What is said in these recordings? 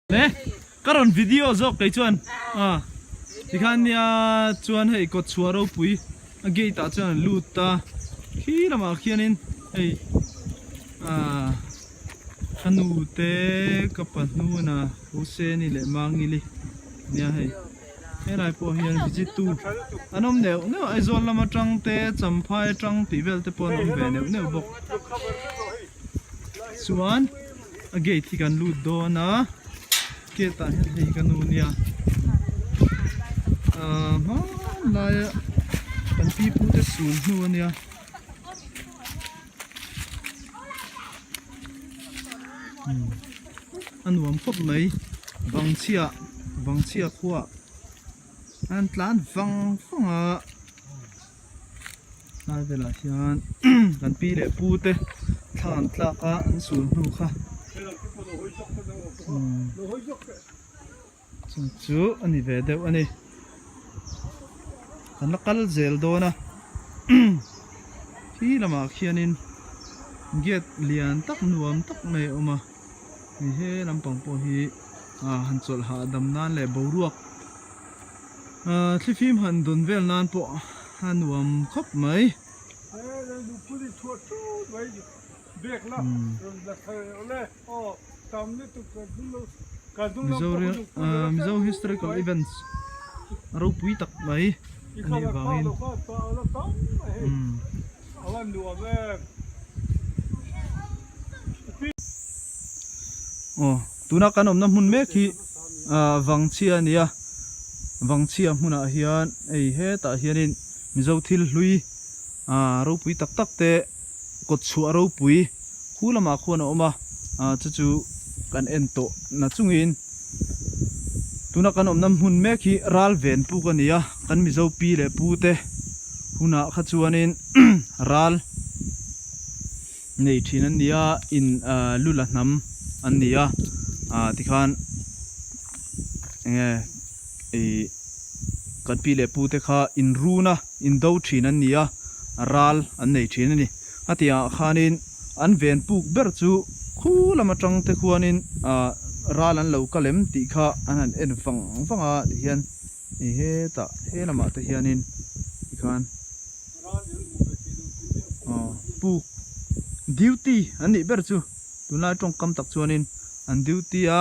Le ka rawn video zawk kei chuan a tikhan nia chuan hei kawt chhuah ropui a gate ah chuan an lut a khi lamah khianin hei ah ka nu te ka pa hnuna Huseni leh Mangili nia hei helai pawh hian visit tu an awm neuh neuh Aizawl lam atang te Champhai atang tih vel te pawh an awm ve neuh neuh bawk chuan. A gate hi kan lut dawn a gate ah hian hei ka nu nia ahh hmanlaia kan pi pu te sul hnu a nia a nuam khawp mai vangchhia vangchhia khua an tlan vang vang a. Tlai velah hian kan pi leh pu te thla an tlak a an sul hnu kha chu chu a ni ve deuh a ni kan la kal zel dawn a khi lamah khianin gate lian tak nuam tak mai a awm a hei he lampang pawh hi ah han chawlh hahdam nan leh boruak. Thlifim han dawn vel nan pawh a nuam khawp mai. Mizo historical events a ropui tak mai a nih vangin Aw tuna kan awmna hmun mek hi Vangchhia a ni a, Vangchhia hmunah hian hei hetah hianin Mizo thil hlui ropui tak tak te kawt chhuah ropui khu lamah khuan a awm a, chu chu kan en tawh na chungin tuna kan awmna hmun mek hi ral ven puk a ni a, kan Mizo pi leh pu te hunah kha chuanin ral nei thin an ni a in lu la hnam an ni a ah tikhan enge ih kan pi leh pu te kha in run a in do thin an ni a ral an nei thin a ni a tih ah khanin an ven puk ber chu khu lam atang te khuanin ah ral an lo kal em tih kha an han en vang vang a tihian ih hetah he lamah te hianin tikhan. Aw puk duty an nih ber chu tunlai tawngkam tak chuanin an duty a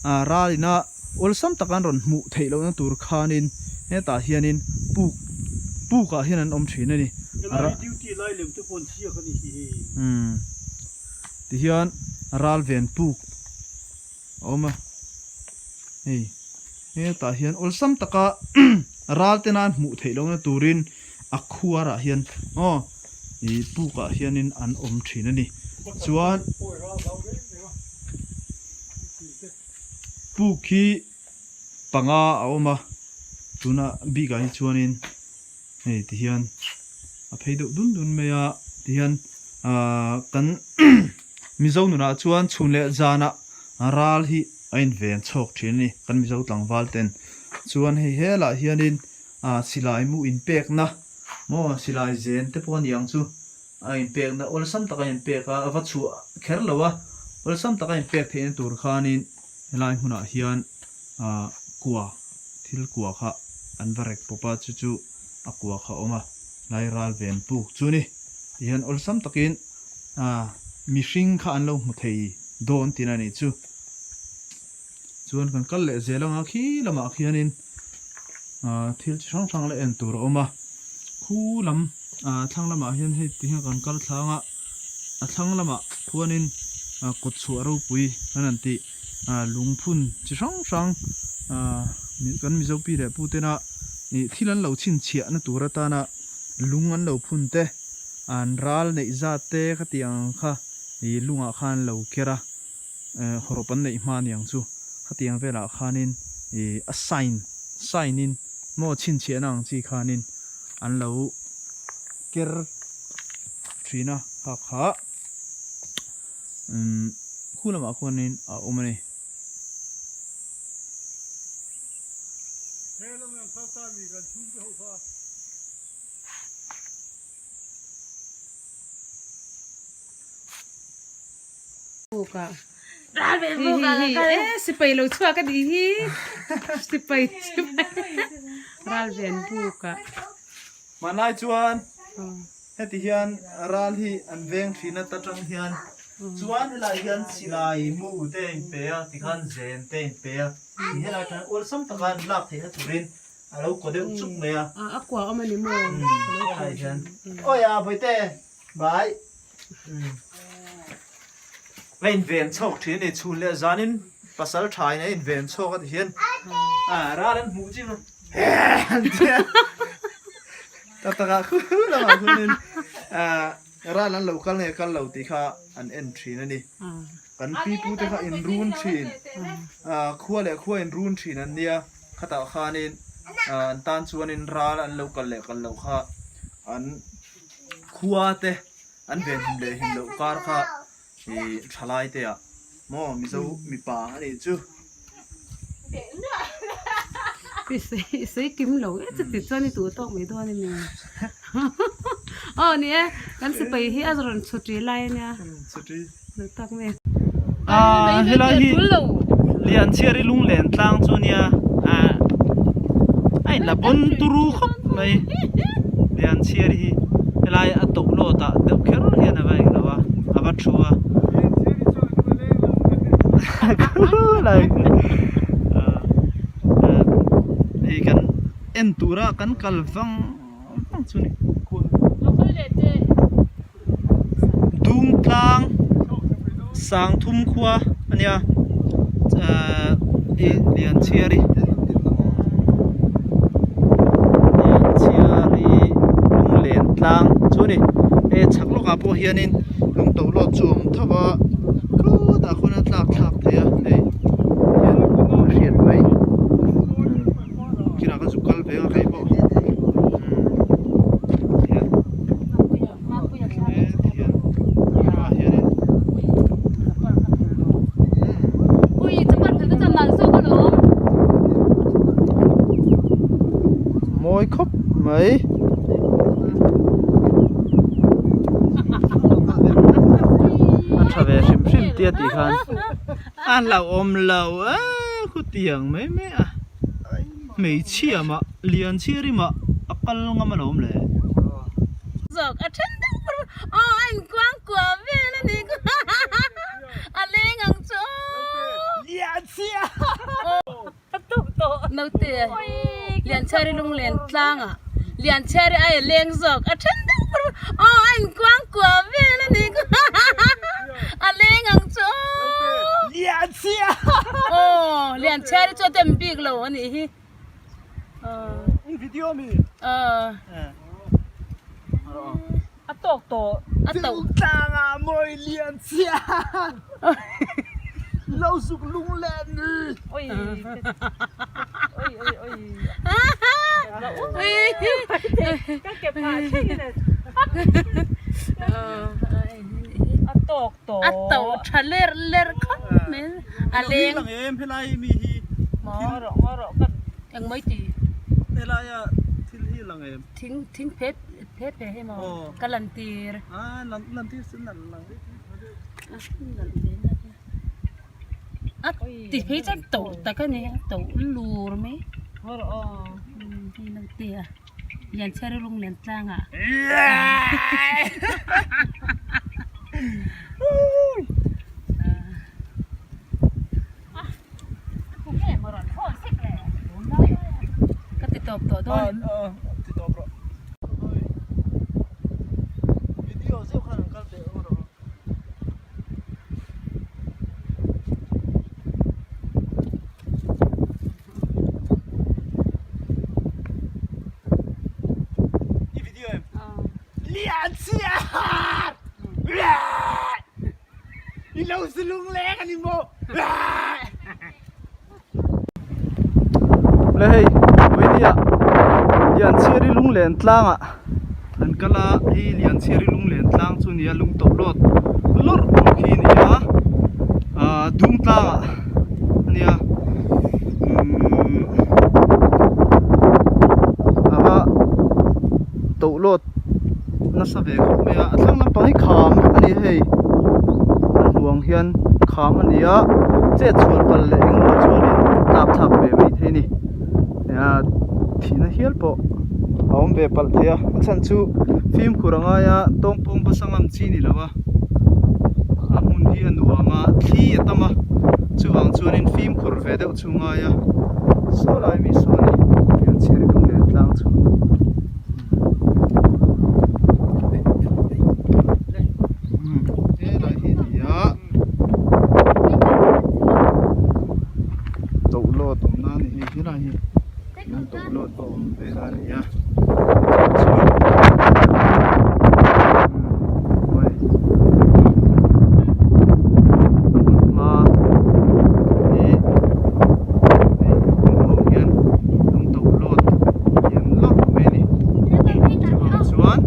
ah ral ina awlsam taka an rawn hmuh theih lohna tur khanin hetah hianin puk puk ah hian an awm thin a ni. Helai duty lai lem te pawh an chhiak a ni hi hei. Umm tihian ral ven puk a awm a hei. Hetah hian awlsam taka ral te nan hmuh theih lohna turin a khuarah hian aw ih pukah hianin an awm thin a ni. Chuan puk hi panga a awm a, tuna bikah hi chuanin hei tihian a phei deuh dun dun mai a, tihian ah kan Mizo nunah chuan chhun leh zanah ral hi a inven chhawk thin a ni, kan Mizo tlangval ten chuan hei helah hianin ah silai mu inpekna maw silai zen te pawh a ni ang chu a inpekna awlsam taka inpek a, a va chhuah kher lo a, awlsam taka inpek theihna tur khanin helai hmunah hian ah kua thil kua kha an va rek pawp a chu chu a kua kha a awm a, lai ral ven puk chu ni tihian awlsam takin ah mihring kha an lo hmu thei dawn tihna a nih chu. Chuan kan kal leh zel anga khi lamah khianin ah thil chi hrang hrang la en tur a awm a, khu lam ah thlang lamah hian hei ti hian kan kal thlang a, a thlang lamah khuanin ah kawt chhuah ropui an han tih ah lungphun chi hrang hrang ah kan Mizo pi leh pu tena ih thil an lo chhinchhiah na tur atana lung an lo phun te an ral neih zat te khatiang ang kha ih lungah khan an lo ker a. Hawrawp an neih hma aniang chu khatiang velah khanin ih a sign sign in maw chhinchhiahna ang chi khanin an lo ker thin a kha kha umm khu lamah khuanin a awm a ni. He lam ang kal ta mi kan chhungte ho kha. Pukah. Hi hi e sipai lo chhuak a nih hi sipai sipai ral ven buk ah. Hmanlai chuan heti hian ral hi an veng thin a ta tang hian chuan helai hian silai mu te a inpe a tikhan zen te a inpe a ti helai tang hian awlsam taka an lak theihna turin a lo kaw deuh chuk mai a. A kua awm a ni maw? Helai hian awi a bawihte bye. A inven chhawk thin a ni. Chhun leh zanin pasal thain a inven chhawk a ti hian ral an hmuh chiang a an ti a tak takah khu lamah chuanin ral an lo kal nge kal lo tih kha an en thin a ni. Kan pipu te kha inrun thin khua leh khua inrun thin an nia khatah khanin an tan chuanin ral an lo kal leh kal loh kha an khua te an ven him leh him loh kar kha ih thalai te ah maw mizo mipa a nih chu. I sawi kim lo e chuti chuan i duh tawk mai dawn a ni. Aw ni e kan sipai hi a rawn chhuti lai a nia. Chhuti. Duh tak mai. Ah helai hi Lianchhiari lunglen tlang chu nia ah a inla pawn turu khawp mai Lianchhiari hi helai a toh lawt ah deuh kher hian a va englo a a va thu a khulai ah hei kan en tura kan kal vang vang chu ni. Dungtlang Sangthum khua a nia ahh ih Lianchhiari Lianchhiari lunglen tlang chu a ni hei chhak lawkah pawh hianin lung to lawt chu a awm tho va khutah khuan a tlak thlak thei a hei hian a hriat mai kinah ka zuk kal ve ang a kei pawh. Mawi khawp mai. A tha ve hrim hrim tia tih khan a hlauhawm lo a khutiang mai mai a. Hmeichhia mah lian chhia rimah a kal ngam alawm le. Zawk a then deuh ber aw a inkuang kuah vel a ni a leng ang chu aw. Lian chhia Naute lian chhiari lunglen tlangah lian chhiari ai a leng zawk a then deuh ber aw a inkuang kuah vel a ni a leng ang chu aw. Lian chhia Aw lian chhiar hi chu a dem bik lo a nih hi. I video mi? Aw. A tawk tawh. A tawk. Tlang ah mawi lian chhia. Lo zuk lung leh ni. Oi. Oi oi oi. Ka ke phah thleng in a tawk tawh. A to tha ler ler khawp mai a leng. Lang em helai mi hi. Ngaw rawh ngaw rawh ka. Eng mai ti. Helai a thil hi lang em. Thing thing phe phe phe hei maw ka lan tir. A lan lan tir sin lan lang. A ti phei chuan to tak a ni a to lur mai. Ngaw rawh aw. Hei lo te a. Lianchhiari lunglen tlangah. Ka ti tawp tawh dawn. Ti tawp rawh. Video zeuh khan an kal teh rawh. I video em? Lian chiat! I lo si lungleng ani maw? Le hei, Vainia Lianchhiari lunglen tlangah an kal a, hei Lianchhiari lunglen tlang chu nia lung tawh lawt lawrh ang khi a ni a, ah dung tlangah a nia umm a va tawh lawt nasa ve khawp mai a, a thlang lampang hi kham vek a ni hei a hmuh ang hian. Kham a ni a, chet chhuan pal leh engemaw chuanin tlak thlak ve mai thei a ni. Thihna hial pawh a awm ve palh thei a, a chhan chu fimkhur a ngai a, tawngpawng basa ngam chi ni lo a, a hmun hi a nuam a, thli a tam a, chuvang chuanin fimkhur ve deuh chu ngai a, saw lai mi saw a ni, Lianchhiari lunglen tlang chu. Helai hi a ni a tohlawt awmna a ni hei helai hi lung tohlawt pawh awm ve na a ni a chuan a hmun hma hi hei hmun hian lung tohlawt lian lawk mai a ni. Chuvang chuan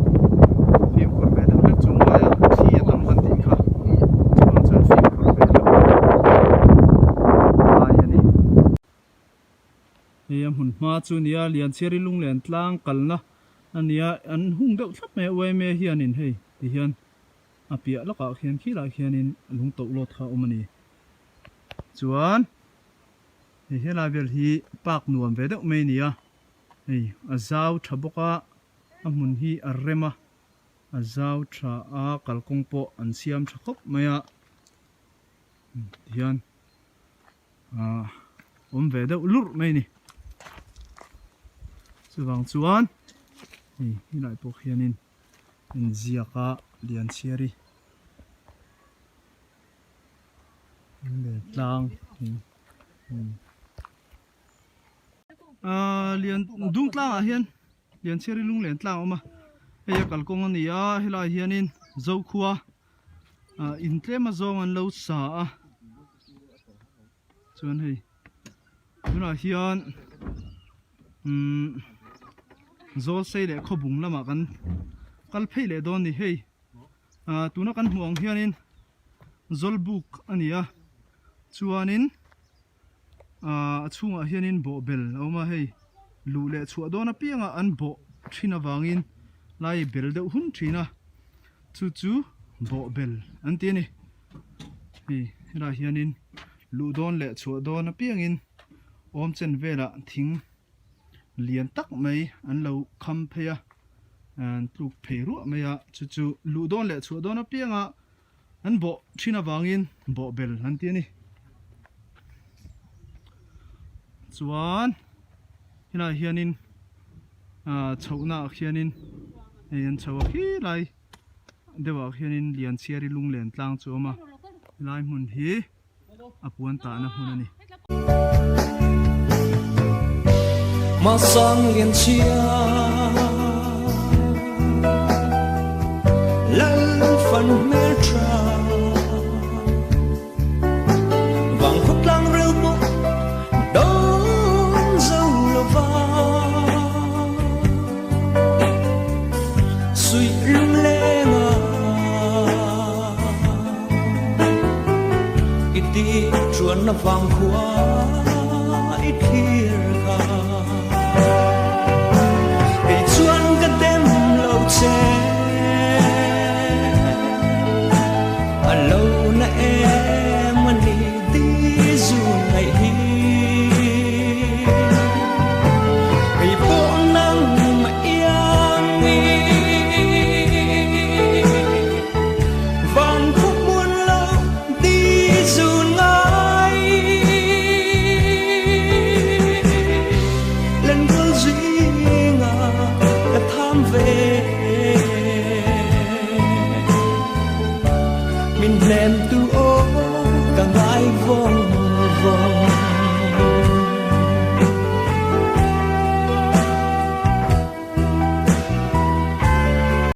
fimkhur ve deuh hlek chu ngai a, thli a tam kan tih kha chuvang chuan fimkhur ve deuh ngai a ni. Hei a hmun hma chu nia Lianchhiari lunglen tlang kalna a nia an hung deuh thlap mai a yma hianin hei ti hian a piah lawkah khian khilaiah khianin lung tawlh lawt kha a awm a ni. Chuan hei helai vel hi park nuam ve deuh mai a ni a. Hei a zau tha bawk a, a hmun hi a rem a, a zau tha a, kalkawng pawh an siam tha khawp mai a, tihian ahh awm ve deuh lurh mai a ni. Chuvang chuan hei helai pawh khianin inziak a Lianchhiari tlang. Ahh lian dung tlangah hian Lianchhiari lunglen tlang a awm a hei a kalkawng a ni a helaiah hianin Zokhua ah in tlem a zawng an lo sa a chuan hei tunah hian umm Zawlsei leh Khawbung lamah kan kal phei leh dawn a ni hei ah tuna kan hmuh ang hianin Zawlbuk a ni a chuanin. Ahh a chhungah hianin bawhbel a awm a hei luh leh chhuah dawn apianga an bawh thin avangin lai bel deuh hun thin a chu chu bawhbel an ti a ni hei helaiah hianin luh dawn leh chhuah dawn apiangin awm chen velah thing lian tak mai an lo kham phei a an tluk phei ruah mai a chu chu luh dawn leh chhuah dawn apianga An bawh thin avangin bawh bel an ti a ni. Chuan helaiah hianin ah chhohna ah khianin hei an chho a khilai deuh ah khianin Lianchhiari lunglen tlang chu a awm a helai hmun hi a puan tahna hmun a ni. I ti chuan na vang khua i thlir kha kei chuan ka dem lo che a lo na em a ni ti zu ngaih hi kei pawh nang mah iang i Vang khawp muan lo ti zun ngai Len rual zinga ka tham ve Min hnem tu aw ka ngai vawng vawng.